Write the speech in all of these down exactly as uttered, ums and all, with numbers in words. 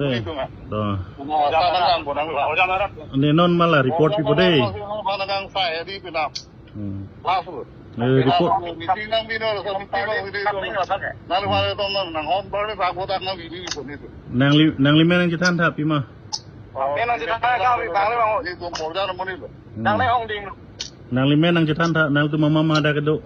Eh, to. Ane non mala report pipo dei. Hmm. Eh, report. Nangli, nanglimen nangchethan tha pima. Hmm. Nanglimen nangchethan tha, nangtum mama ma dak kedo.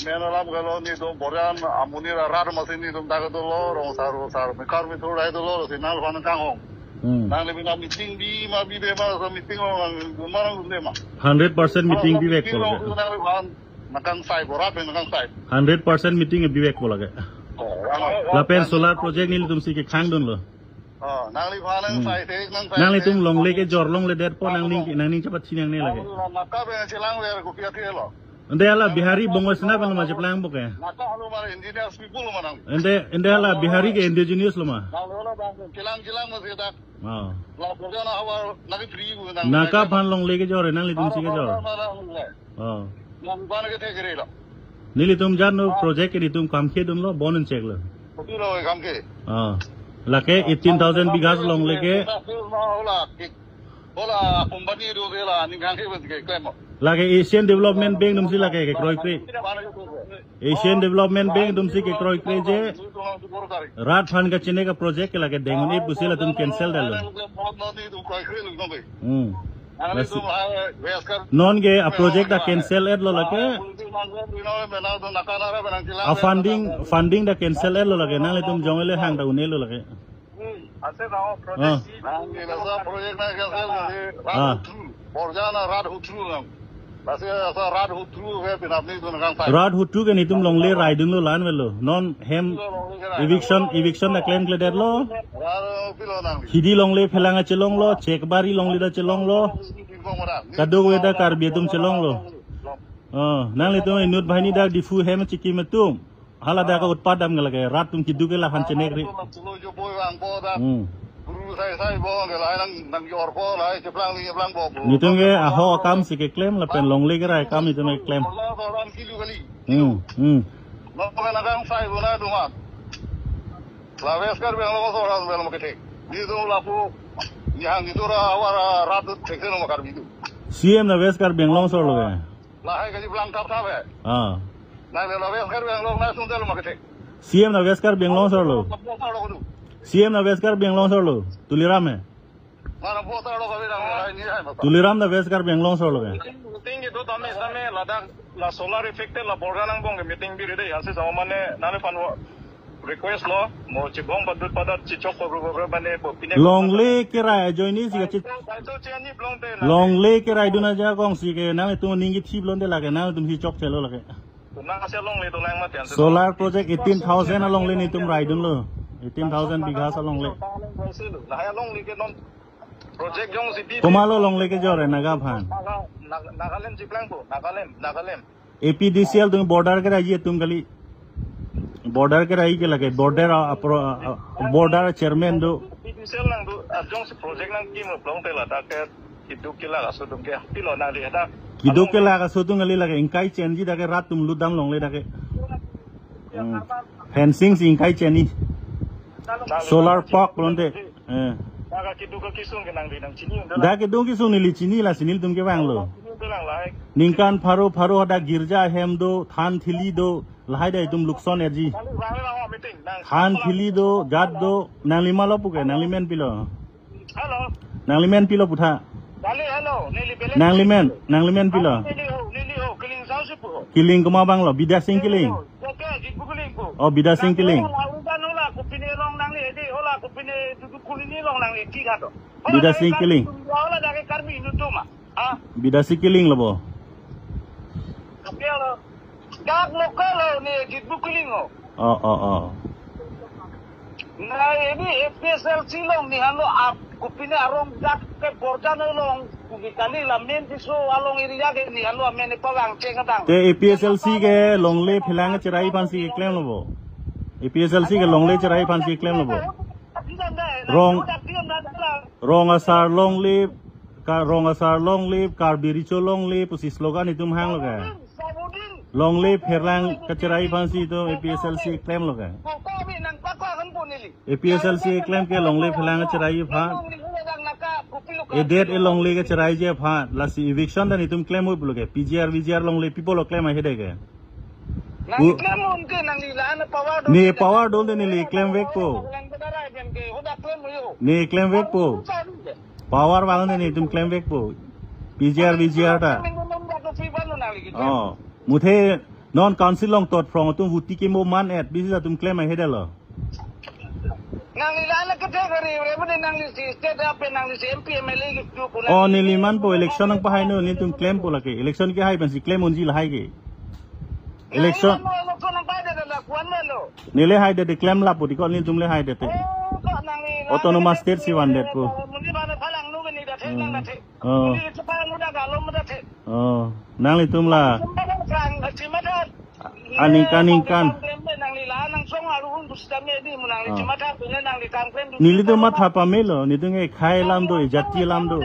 Men alam kalo netum Borjan amonit arat masi netum dak dolo, rong sar sar mekar methur rai dolo, si nangliphan nangkanghong. Hmm. Nangli bina meeting bi ma bide ma, so meeting lo nang gumar nang gunde ma. Hundred percent meeting bivekpo lake. Nangliphan nangkangsai, borat nangkangsai. Hundred percent meeting bivekpo lake. Oh, lapen solar project nelitum si kekhangdunlo. Oh, nangliphan nang Hmm. sai thek, nang sai Nanglitum thek. Longle kejor longledetpo nangning, nangning chepatsi nangne lake. Nang naka pen chelang ler kopi athe lo. Ante hala Bihari Bongo Sena pen lo ma cheplangpo ke. Naka halo ma engineers people ma nang. Ante, ante hala Bihari ke indigenous lo ma. Nang lo bang chelang chelang ma sedak. Oh. La Borjan havar nang free gu nang. Naka aphan longle kejor, nanglitum si kejor. Oh. Nang ban ke thek re lo. Nelitum jan no project ke netum kam kedunlo, bon un cheklo. Kopi lo kam ke. Ah. Lake eighteen thousand bighas longle ke. Hola, hola, company do de la, ning kan ke ban ke klem. Lake Asian Development Bank atum si lake kekroikre. Asian Development Bank atum si kekroikre je. Rat aphan kachenek a project ke lake dengun e pusi latum cancel detlo. Hmm. Lasi non ke a project ta cancel etlo lake. A funding, funding ta cancel etlo lake. Nanglitum jong ele hang ta un-elo lake. Ah. Ah. Rat hutru ke netum longle raidunlo, la-an avelo. Non hem eviction, eviction ta klemkledetlo. Khidi longle phelang chelonglo, Chekbari longle ta chelonglo. Kadokave ta Karbi atum chelonglo. Oh, nanglitum inut banghini dak Diphu hem chikim atum. Hala dak utpet dam ke lake, rat atum keduk ke laphan chenek ri. Hmm. Netum ke ahok akam si keklem, lapen longle kerai akam netum keklem. Hmm, hmm. C M na West Karbi Anglong sor lo ke. Lahai kaji plang thap thap he. Ah. Nang le lo West Karbi Anglong na sundel ma kethek. C M na West Karbi Anglong sor lo. Bo sar lo kudu. C M na West Karbi Anglong sor lo. Tuliram he. Mana bo sar lo kami nang lahai ni hai masa. Tuliram na West Karbi Anglong sor lo ke. Meeting itu tame tame ladak la solar affected la Borjan angbong ke meeting biri dei. Ansi sama mane nangliphan request lo, mo chibong padut padat chichok ko rugo bane po pine. Longle kerai ajoine si kachi. Longle keraidun ajakong si ke nangtum ninggi thip londe lake, nangtum si chokchelo lake. Solar project eighteen thousand alongle netum raidunlo. Eighteen thousand bighas alongle. Komatlo longle kejor e Naga aphan? Nagaland chiplangpo, Nagaland, Nagaland. A P D C L atum border kerai atum kali. Border kerai ke lake, border a, a, pro- a, a, border chairman do. A P D C L nang do, arjong si project nangkim lo plong tela ta ke keduk kelak aso atum ke pilo nang di ta. Keduk kelak aso atum kali lake, ingkai chenji dak ke rat atum lutdam longle dak ke. Hmm. Fencing si ingkai chenji. Solar park lonte. Eh. Dak keduk kesung ke nang di nang chini. Dak keduk kesung neli chini, lasi nelitum kevanglo. Ningkan pharo pharo dak girja hem do, than thili do, lahai dak itum lukson erji. Than thili do, jat do, nangli ma lo puke, nangli men pilo. Hello. Nangli men pilo putha. Dali, hello. Neli belen. Nangli men, nangli men pilo. Neli ho, neli ho, Kiling Sausi pu. Kiling komat abang lo, Bidya Sing Kiling. Oke, Jitbu Kiling pu. Oh, Bidya Sing Kiling. Hola, udan hola, kopine rong nangli edi, hola, kopine tutu kulini rong nangli, tiga to. Hola, Bidya Sing Kiling. Hola, dak ke Karbi Nutuma. Ah. Bidya Sing Kiling lo bo. Tapi lo. Dak local lo ni Jitbu Kiling lo. Oh, oh, oh. Na edi A P S L C along ni halo ap kopine arong dak ke Borjan along kumi kali la main piso along area ke ni halo amen pawang cheng adang. Te A P S L C ke longle phelang cherai aphan si keklem lo bo. A P S L C ke longle cherai aphan si keklem lo bo. Rong, rong asar longle, ka rong asar longle, Karbi Recho longle, pusi slogan itum hang lo ke. Longle phelang kacherai aphan si itum A P S L C keklem lo ke. A P H L C keklem ke longle phelang cherai aphan. Edet e longle ke cheraiji aphan. Lasi eviction ta netum klemvoi pulo ke. P G R, V G R longle pi pulo klem ahede ke. Nang U- klem unke nang nila na power do. Ne power do de neli klemvekpo. Lang bedarai dem ke, hoda klem yo. Ne klemvekpo. Power vang de netum klemvekpo. P G R, V G R ta. Minggu minggu tu free ban nang lagi. Oh. Muthe non council along tot phrong atum vote kimo man-et, bisi atum klem ahedetlo. Nangli la la kete kari, re mene nangli si state ape nangli si M P M L A ki tu puna. Oh, neli manpo election nangpahai non, netum klempo lake. Election kehai pensi klem unji lahai ke. Election. Nangli lo lo ko nang pai de la kuan me lo. Neli haidet de klem lapu di ko netum le haidet de. Oh, ko nangli la Autonomous la State si vandetpo. Muni bana phalang nu bini da thek nang da thek. Oh. Muni phalang nu da galom da thek. Oh, nanglitum la. Aningkan ningkan. Nelitum matha pamelo, netum ekhai alam do, ejati alam do.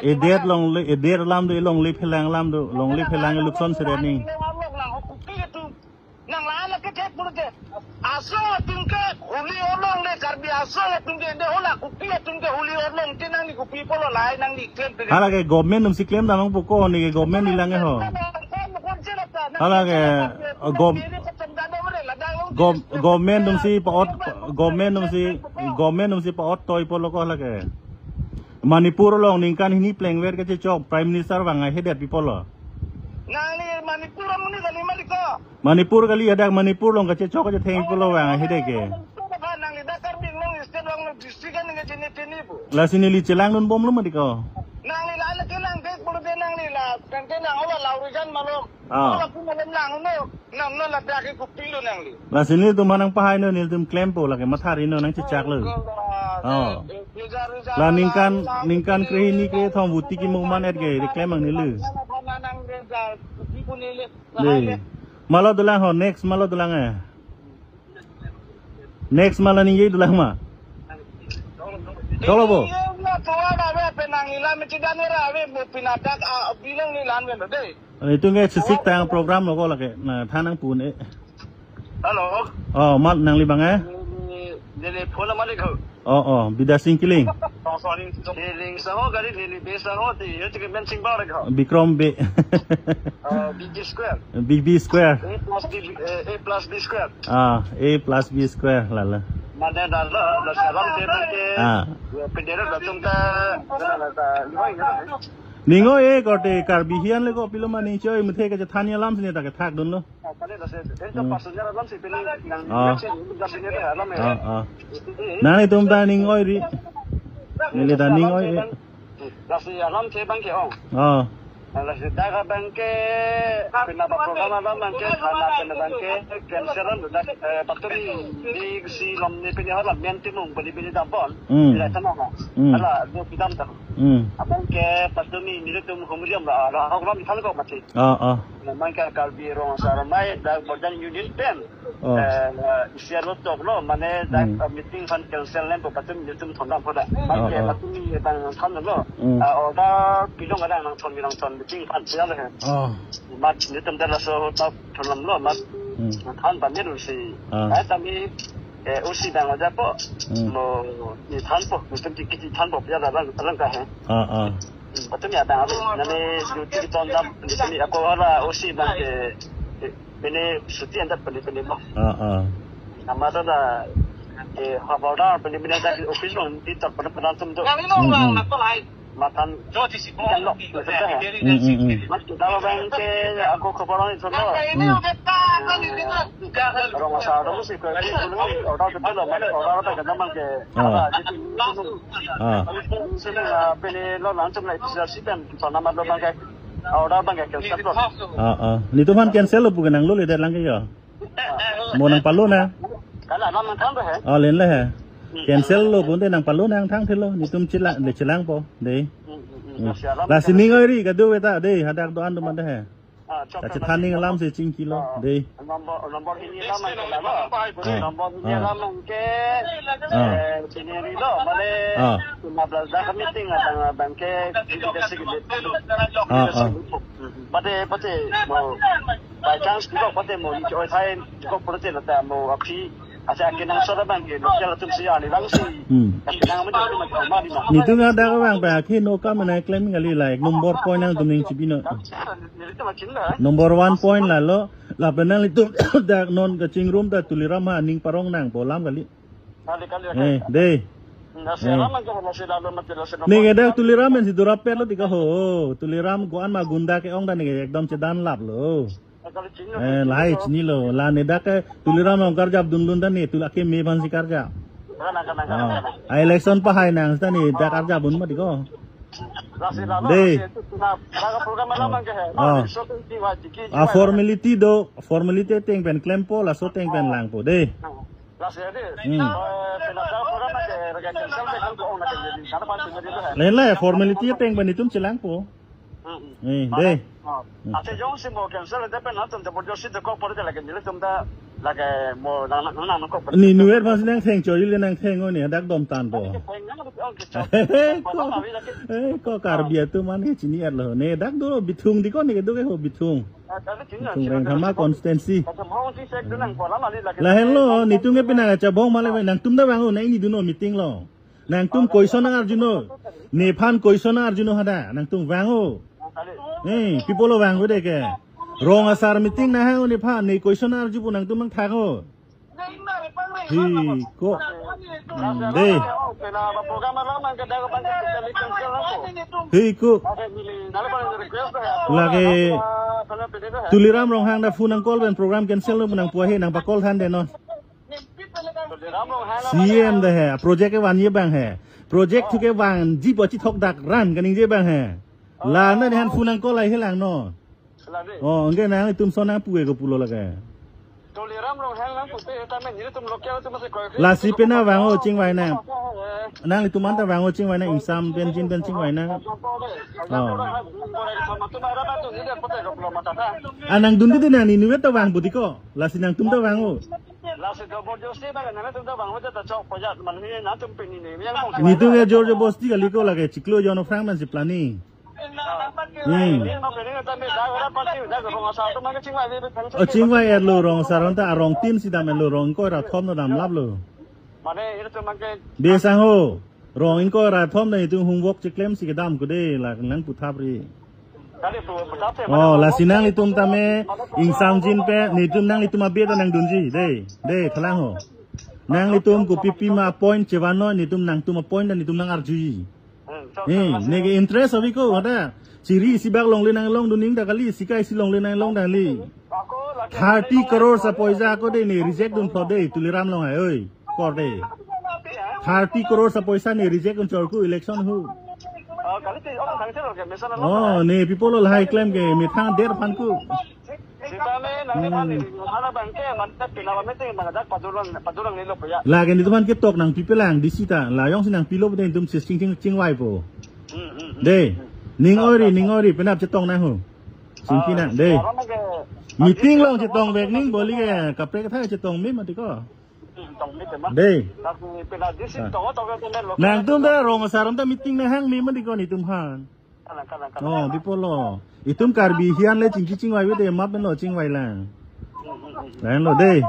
Edet longle, edet alam do, elongle phelang alam do, longle phelang elukson seret ni. Nang la la kethek pulote. Asong atum ke huli olongle, Karbi asong atum ke de hola Kuki atum ke huli olong te nangli kopi pulo lahai nangli klem pe. Hala ke government atum si klem damnang puko, ne ke government ni lang ho. Hala ke, uh, gov-, gov-, government atum si pa-ot, government atum si, government atum si pa-ot toi pulo ko hala ke. Manipur along ningkan hini plengver kachechok Prime Minister vang ahedetpi pulo. Nangli Manipur amonit kali mati ko. Manipur kali, hadak Manipur along kachechok kachetheng pulo vang ahede ke. Nangli dak Karbi Anglong state along district kan nge chini tini bu. Lasi neli chelangdun bomlo mati ko. Nangli la la kelang ke pulote nangli la kan ke nang hola laurijan malom. Ah. Hola pu malom lang no. Nang no la dak ke kopi lo nangli. Lasi netum aphan nangpahai non, netum klempo lake matha ri non nangchechak lo. Oh. La ningkan, ningkan krehini krethom vote kimo man-et ke, reklem ang neli. De. Malo dolang ho, next malo dolang eh. Next malo ningje dolang ma. Choklo bo. Itum ke sisik tang program lo ko lake. Na than nangpu un-e. Hello. Oh, mat nangli bang eh? Neli, neli phone nama dek ho. Oh, oh, Bidya Sing Killing. Oh, sorry. Neli Sing ho, gari neli Be Sing ho, ti, yo, ti ke Men Sing Bar ho. Bikram Be. Oh, B B Square. B B Square. A plus B, eh, A plus B square. Ah, A plus B square, lala. Mane dala, la salam te ke. Ah. Yo, pendera datum ta, la, la, la, la, la. Ning oi-e korte Karbi hian le ko pilo mane choi muthe kachethan alam sini ta kethakdunlo. Ah. Ah, ah. Nangtum ta ning oi ri. Neli ta ning oi-e. Lasi alam che bang ke ong. Ah. Lasi dak abang ke, pina ba program alam bang ke, khana pina bang ke, cancel an dak, eh, patumi di si lom ni pini hala main timung bali bini dapon. Hmm. Tidak sama. Hmm. Hala, dua pidam tam. Hmm. Abang ke patumi nelitum humriam la, la, hok lam than ko mati. Ah, ah. Memang ke Karbi Rong Asar Ramai, dak Borjan Union pen. Oh. Eh, isi alo tok lo, mane dak, hmm, eh, meeting aphan cancel nem po patumi nelitum thondam po da. Mane, oh, oh, patumi bang than lo. Hmm. Ah, order pidong ada nangthon nangthon meeting aphan sial he. Oh. Mat nelitum dak laso ta thondam lo, mat. Hmm. Than ban nelitum si. Ah. Ai tami, eh, O C bang ada po. Hmm. Mo, ne than po, nelitum ti kiti than po, ya da lang, lang ka he. Ah, ah. Patumi abang abang, nani duty keton dam, patumi ako hala O C bang ke, eh, pini suti anda pini pini mo. Ah, ah. Nama tu da, eh, hapal da pini pini da office lo, di tak pada pada tum tu. Hmm, hmm. Matan, ikan lo, maksudnya. Hmm, hmm, hmm. Mas kita abang ke, ako kaparan itu lo. Hmm. Rong Asar Ramai si ke, order betul lo, order tak kena mang ke. Ah. Apa, jadi, Ah. Sini, ah, pini lo langsung naik bisa sih kan, sana madu bangkai, ah, order bangkai cancel tuh. Ah, ah. Netum aphan cancel lo bukan nang lo leader lang ke ya. Mo nangpalo na. Kalau alam nang than he. Ah, len le he. Hmm. Cancel lo bunte nangpalo nangthanthe lo. Netum chelang, le chelangpo. De. Hmm, hmm, hmm. Hmm. Lasi alam lasi kan ning oi ri kado beta de. Hadak do-an do mate he. Ah, chok. Kachethan ning alam si chingki lo, ah, de. Nombor, nombor hini alam ke lama. Ah. Nombor hini, ah, alam ke, ah, eh, sini lo, mane, ah, lima belas dah meeting abang, abang ke, kita sih gitu. Ah, ah. Pate, pate, mau. By chance, di kok pate mo, di kok thai, di kok pate lo ta mo, aphi, asa akenangsot abang ke, local atum si ani bang si. Hmm. Akenang mo, di kok ma, ma, di ma. Nitum ada ko bang, bang, akhir no kam na claim kali, like, number point nangtum ning chibi non. Nelitum akin la. Number one point lalo, lapen nanglitum dak non kachingrum ta Tuliram ha ning parong nangpo alam kali. Kali, kali, kali. Eh, dei. Nasi Eh. Ram aja, nasi lalu mati, nasi Neke dak Tuliram pensi durapet lo tiko ho. Tuliram ko-an ma gunda ke-ong ta neke ekdom chedanlap lo. Kali chini lo, Eh, chini lahai lo. Chinilo. La ne dak ke Tuliram along karjap dunlun ta ne, Tuli akeme aphansi karjap. Kana, kana, kana, Oh. kana. A election pahai nang ta ne dak karjap dun ma tiko. Nasi lalu, Dei. Nasi itu tuna, laga program alam Oh. Ke he. Oh. Nasi so tu jiwa, jiki, A jiwa. Formality do, formality ateng pen klempo, laso ateng pen Oh. Langpo, dei. Nasi ya, dei. Hmm. Eh, pina sa program na ke, rega cancel ke kan ko na ke jadi. Karena pasti jadi tu, he. Lain la, formality ateng pen itum chelangpo. Hmm, hmm. Eh, Mana? Dei. Oh. Hmm. Ate jongsi mo cancel, ate pen atum double josi de kok pore lagi, nelitum ta lagi mo nang, nang, nang, nang kok pore. Ni nuer mas nangtheng chori le nangtheng o ni, dak dom tan po. Ate ke theng nang, ate ke chok. He, he, Pada ko. Kami lagi. He, ko Karbi atum an ke chini-et lo. Ne dak do Bithung tiko ne kedo ke ho Bithung. Ah, kali chini Bithung chini Rengthama chini constituency. Kachabong si sek dunang kolam ali lagi. Lahenlo, nitum ke pina kachabong ma le nangtum ta vang o, nang ini dun o meeting lo. Nangtum question nang-arjunon. Nephan question nang-arjunon hadak. Nangtum vang o. Kali. Eh, people lo vang o dei ke. Rong asar meeting nahang o nephan, ne question nang-arjupo nangtum nangthang o. Hi, ko. Hmm, dei. Hi, ko. Lake Tuliram Ronghang ta phone nang call pen program cancel lo nangpu ahe nangpa-call than dei non. C M ta he, project kevanji abang he. Project thu kevanji pu chithok dak ran kaningje abang he. La na nephan phone nang-call lahai lang non. Lagi. Oh, anke nanglitum ason nangpu ke ko pulo lake. Tuliram Ronghang nangpute, tame nelitum local atum si koi. Lasi pena vang o chingvai nang. Eh. Nanglitum anta vang o chingvai nang, ingsam pen jin pen chingvai nang. Oh. Ah, nangdun dei nang ni nuet ta vangpo tiko. Lasi nangtum ta vang o. Lasi double josi ba nangtum ta vang o ta chok pojat man ni nangtum pini ni. Nitum ke jor jobosti kali ko lake chiklo jon aphrang man si planning. Hmm. O chingvai-et lo rong asar anta arong tin si dam-et lo, rong ingkoi ra thom ta damlap lo. Mane, iri tu mangke Dei sang ho. Rong ingkoi ra thom ta itum homework chiklem si kedam ko dei, la nangputhap ri. Kali pu, puthap te, Oh, mane, lasi nanglitum tame ingsam jin pen, nitum nanglitum abe ta nangdunji, dei, dei, thalang ho. Nanglitum kopipi ma point chevan noi, nitum nangtum a point ta nitum nang-arjuji. Hmm, so, Eh, so, neke interest abi ko, ada. Chiri isi bak longle nanglongdun ning ta kali, sikai isi longle nanglong ta kali. Ako lagi Thirty crore sa poisa ako dei ne reject dun thot dei, Tuliram Ronghang oi, kor dei. Thirty crore sa poisa ne reject dun chor ko election hu. Oh, kali te, oh, kali te, okay, mesen Oh, ne people lo lahai claim ke, methang der aphan ko. Sitame nang Hmm. Mane, mana bangke, mana pina meeting, mana dak padulang, padulang ni lo ya. Lake nitum aphan ketok nangpipelang, D C ta, la jongsi nangpilo pute nitum sis ching ching chingvaipo. Hmm, hmm, hmm. Dei, ning oi ri, ning oi ri, penap chetong nang ho. Singki nang, dei. Orang lagi Meeting along chetong vek ning boli ke, kaprek kathai chetong me mati ko. Hmm, tong me tema. Dei. Tapi pina D C Ah. Tong, tong, tong, tong, Nangtum ta rong asar anta meeting nanghang me mati ko nitum aphan. Kalang, kalang, kalang. Oh, people lo. Itum Karbi hian le chingki chingvai vete map lo chingvai lang. Lain lo dei.